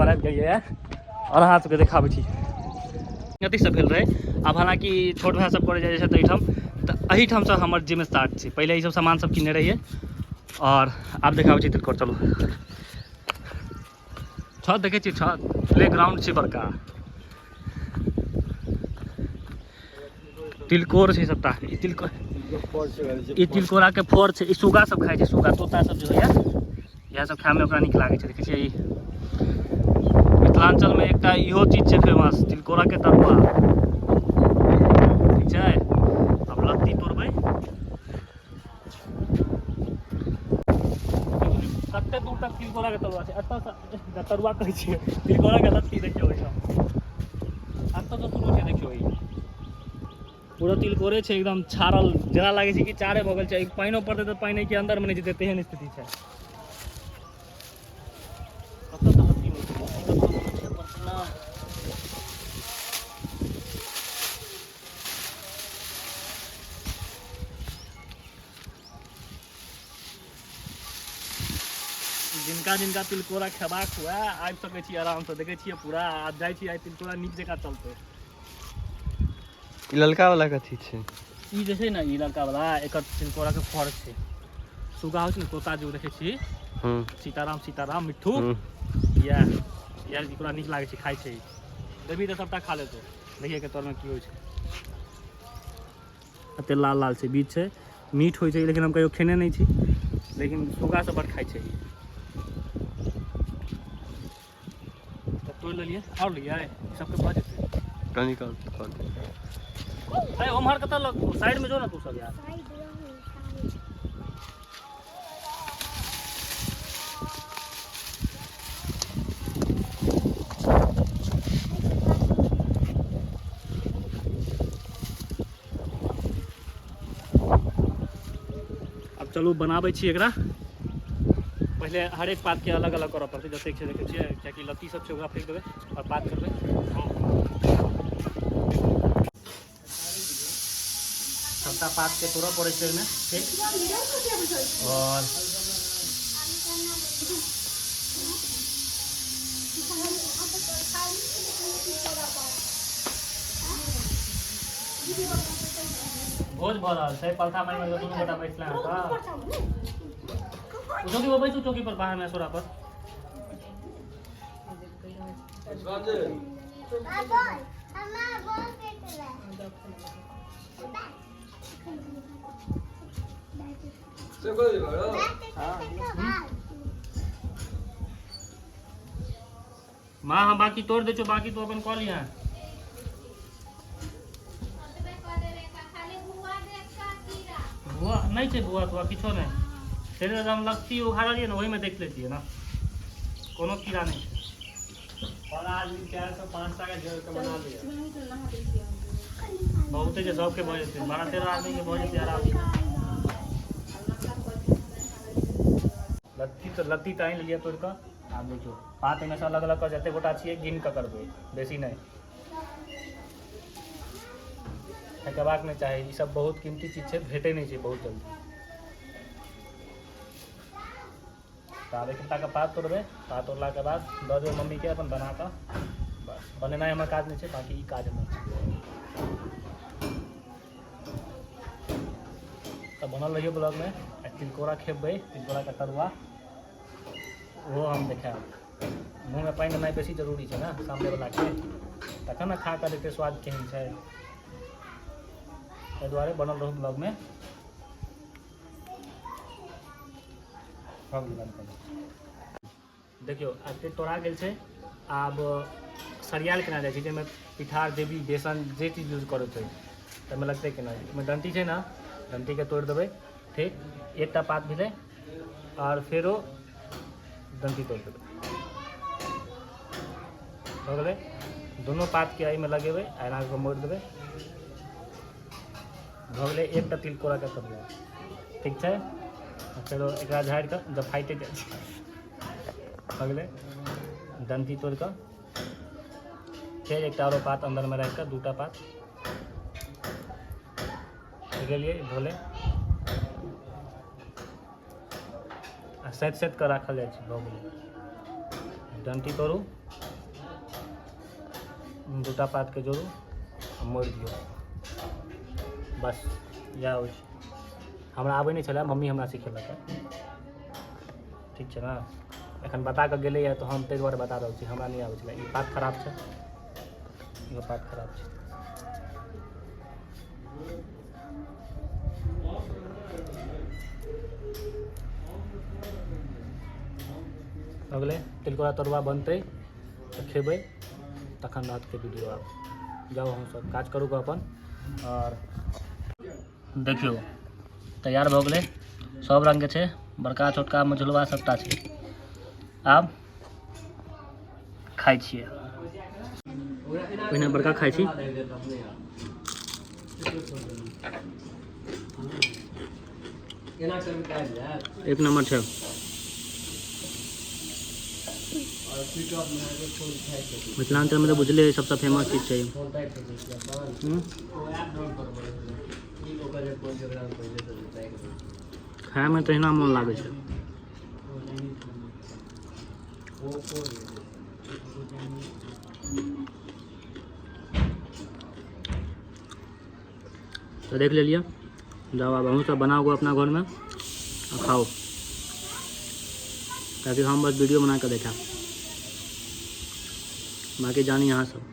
पर आबि गेलियै आओर अहाँ सबके देखाबै छी। अथी सब भेल रहै। आब हालाँकि छोट भाय सब करै जाइ छै एहिठाम, तऽ एहिठामसँ हमर जिम स्टार्ट छै। पहिले ई सब सामान सब किनने रहियै आओर आब देखाबै छी तिलकोर। चलू छत देखै छियै, छत प्ले ग्राउंड छै बड़का, तिलकोर छै सबटा। ई तिलकोर, ई तिलकोराके फर छै। ई सुगा सब खाइ छै, सुगा तोता सब जे होइया इएह सब खायमे ओकरा नीक लागै छै। देखै छियै ई मिथिलाञ्चलमे एकटा इहो चीज छै फेमस, तिलकोराके तरुआ। ठीक छै, आब लत्ती तोड़बै। कते दूर तक तिलकोराके तरुआ छै। एतऽसँ तरुआ कहै छियै, तिलकोराके लत्ती। देखियौ ओहिठाम एतऽसँ शुरू छै। देखियौ ई पूरा तिलकोरे छै, एकदम छाड़ल जेना लागै छै कि चारे भऽ गेल छै। पानिओ पड़तै तऽ पानि के अन्दरमे नहि जेतै, तेहन स्थिति छै। कतऽ तऽ लत्ती होइ छै, लत्ती कतऽ छै पटना। जिनका जिनका तिलकोरा खेबाक हुए आबि सकै छी आरामसँ। देखै छियै पूरा आब जाइ छी, आइ तिलकोरा नीक जकाँ चलतै। ई ललका वाला कथी छै? ई जे छै ने, ई लड़का वाला, एकर तिलकोरा के फर छै। सुगा होइ छै ने, तोता जे देखै छी, सीताराम सीताराम मिट्ठू, इएह इएह ओकरा नीक लागै छै, खाइ छै। देबही तऽ सबटा खा लेतौ। देखिए के तरमे की होइ छै। एते लाल लाल छै, बीज छै, मीठ होइ छै, लेकिन हम कहियो खेने नहि छी, लेकिन सुगा सब बड खाइ छै। तऽ तोड़ि लेलियै, आओर लियै सबके भऽ जेतै। कनी कम कऽ दे। अरे ओम्हर कतऽ लग साइडमे जो ने तू सब यार। आब चलू बनाबै छी एकरा। पहिले हरेक पातके अलग अलग करऽ पड़तै जतेक छै। देखै छियै, कियाकि लत्ती सब छै, ओकरा फेंक देबै आओर पात करबै। सबटा पातके तोड़ऽ पड़ै छै ओहिमे। ठीक, आओर भोज भऽ रहल छै। पलथा मारि मारि कऽ दुनू गोटा बैसले हँ। तऽ चौकी पर बैसू, चौकी पर, बाहरमे असोरा पर। माँ, हम बाकी तोड़ दै छौ, बाकी तू अपन कऽ लिहें। भुआ नहि छै, भुआ तुआ किछो नहि। फेर हम लत्ती उखाड़लियै ने, ओहिमे देख लेतियै ने, कोनो कीड़ा नहि छै। पर आदमी 4 से 5 टाका जोड़ के बना लिअ। बहुते छै, सबके भऽ जेतै, 12-13 आदमीके भऽ जेतै आरामसँ। लत्ती तऽ लत्ती तऽ आनि लेलियै तोड़ि कऽ। आब देखियौ, पात एहिमे सँ अलग अलग कऽ जतेक गोटा छियै गिन कऽ करबै, बेसी नहि। फेकेबाक नहि चाही, ई सब बहुत कीमती चीज छै, भेटै नहि छै बहुत जल्दी। तऽ आब एकटाके पात तोड़बै। पात तोड़लाके बाद दऽ देबै मम्मीके अपन बना कऽ। बस बनेनाइ हमर काज नहि छै, बाँकी ई काज हमर छै। तऽ बनल रहियौ ब्लॉगमे। आ तिलकोरा खेबै, तिलकोराके तरुआ, ओहो हम देखायब। मुँहमे पानि देनाइ बेसी जरूरी छै ने सामनेवलाके, तखन ने खा कऽ देखतै स्वाद केहन छै। ताहि दुआरे बनल रहू ब्लॉगमे। भऽ गेलै, बन्द कऽ दू। देखियौ, एते तोड़ा गेल छै। आब सरियाल केना जाइ छै, जाहिमे पिठार जे भी बेसन जे चीज यूज करैत होइ ताहिमे लगतै केना। ओहिमे डंटी छै ने, डंटीके तोड़ि देबै। ठीक, एकटा पात भेलै, आओर फेरो डंटी तोड़ि देबै। भऽ गेलै। दुनू पातके एहिमे लगेबै आ एना कऽ मोड़ि देबै। भऽ गेलै एकटा तिलकोराके तरुआ। ठीक छै, फेरो एकरा झाड़ि कऽ जब फाटि जाइ छै। भऽ गेलै। डंटी तोड़ि कऽ फेर एकटा आरो पात अन्दरमे राखि कऽ दूटा पात लगेलियै। भेलै। आ सैत सैत कऽ राखल जाइ छै। भऽ गेलै। डंटी तोड़ू। दूटा पातके जोड़ू आ मोड़ि दियौ, बस इएह होइ छै। हमरा आबै नहि छलै, मम्मी हमरा सिखेलक। ठीक छै ने? एखन बता कऽ गेलैए तऽ हम ताहि दुआरे बता रहल छी। हमरा नहि आबै छलै। ई पात खराब छै, इहो पात खराब छै। भऽ गेलै। तिलकोरा तरुआ बनतै तऽ खेबै, तखन रातके वीडियो। आब जाउ हमसभ काज करू कऽ अपन। आओर देखियौ, तैयार भऽ गेलै। सब रङ्गके छै, बड़का, छोटका, मझुलवा, सबटा छै। आब खाइ छियै। पहिने बड़का खाइ छी। एक नंबर छै। मिथिलाञ्चलमे तऽ बुझले है, सबसँ फेमस चीज छै। खायमे तहिना मोन लागै छै। तऽ देख लेलियै। जाउ, आब अहूँ सब बनाउ अपना घरमे आ खाउ, ताकि हम बस वीडियो बना कऽ देखायब, बाकी जानी अहाँ सब।